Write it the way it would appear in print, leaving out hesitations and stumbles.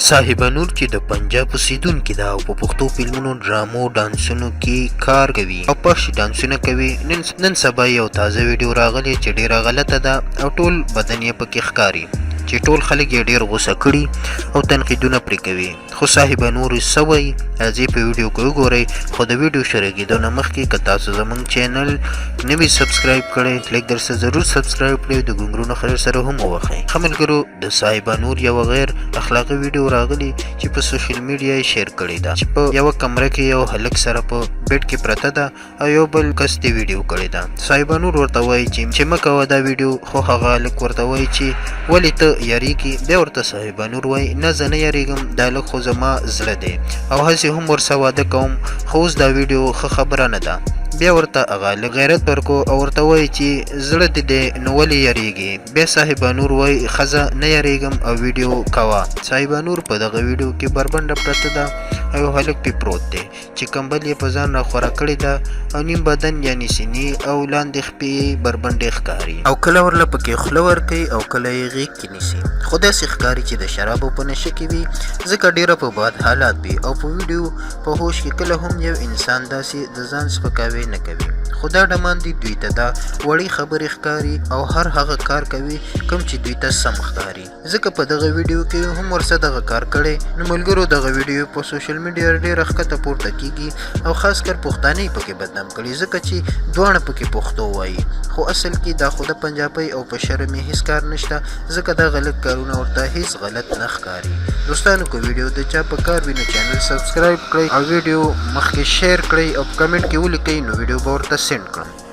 صاحبه نور چې د پنجاب اوسیدونکې ده او په پښتو فلمونو، ډرامو، ډانسونو کې کار کوي او پښ ډانسونه کوي، نن سبا یو تازه ویډیو راغلې چې ډیره غلطه ده او ټول بدن یې پکې ښکاري چې ټول خلک یې ډیر غوسه کړي او تنقیدونه پرې کوي. خو صاحبه نور څه وایي؟ راځئ په ویډیو کې وګورئ. خو د ویډیو شروع کېدو نه مخکې که تاسو زمونږ چینل نه وي سبسکرایب کړی، لږ درسه ضرور سبسکرایب کړئ، د ګونګرونو خیر سره هم ووخئ. ښه ملګرو، د صاحبه نور یوه غیر اخلاقي ویډیو راغلي چې په سوشل میډیا یې شیر کړې ده چې په یوه کمره کې یو هلک سره په بیډ کې پرته ده او یو بل کس دې ویډیو کړې ده. صاحبه نور ورته وایي چې مه کوه دا ویډیو، خو هغه هلک ورته وایي چې ولې ته یریږي؟ بیا ورته صاحبه نور وایي نه زه نه یریږم، دا هلک خو زما زړه دی او هسې هم ورسره واده کوم، خو اوس دا ویډیو ښه خبره نه ده. بیا ورته هغه هلک غیرت ورکو او ورته وایي چې زړه دې دی نو ولې یریږي؟ بیا صاحبه نور وایي ښځه نه یریږم او ویډیو کوه. صاحبه نور په دغه ویډیو کې بربنډه پرته ده او یو هلک پې پروت دی چې کمبل یې په ځان راخوره کړې ده او نیم بدن یعنی سینې او لاندې خپې یې بربنډې ښکاري او کله ورله پکې خوله ورکوي او کله یې غېږ کې نیسي، خو داسې ښکاري چې د شرابو په نشه کې وي ځکه ډېره په بد حالات وي او په ویډیو په هوش کې کله هم یو انسان داسې د ځان سپکاوی نه کوي. خو دا ډمان دي، دوی ته دا وړې خبرې ښکاري او هر هغه کار کوي کوم چې دوی ته سم ښکاري، ځکه په دغه ویډیو کې هم ورسه دغه کار کړی. نو ملګرو، دغه ویډیو په سوشل میډیا ډیره ښکته پورته کیږي او خاص کر پښتانه یې پکې بدنام کړي ځکه چې دواړه پکې پښتو وایي، خو اصل کې دا خو د پنجابۍ او په شرم یې هیڅ کار نشته ځکه دا غلط کارونه ورته هیڅ غلط نه ښکاري. دوستانو، که ویډیو د چا په کار وي نو چینل سبسکرایب کړئ او ویډیو مخکې شیر کړئ او په کمنټ کې ولیکئ نو ویډیو به ورته سینډ کړم.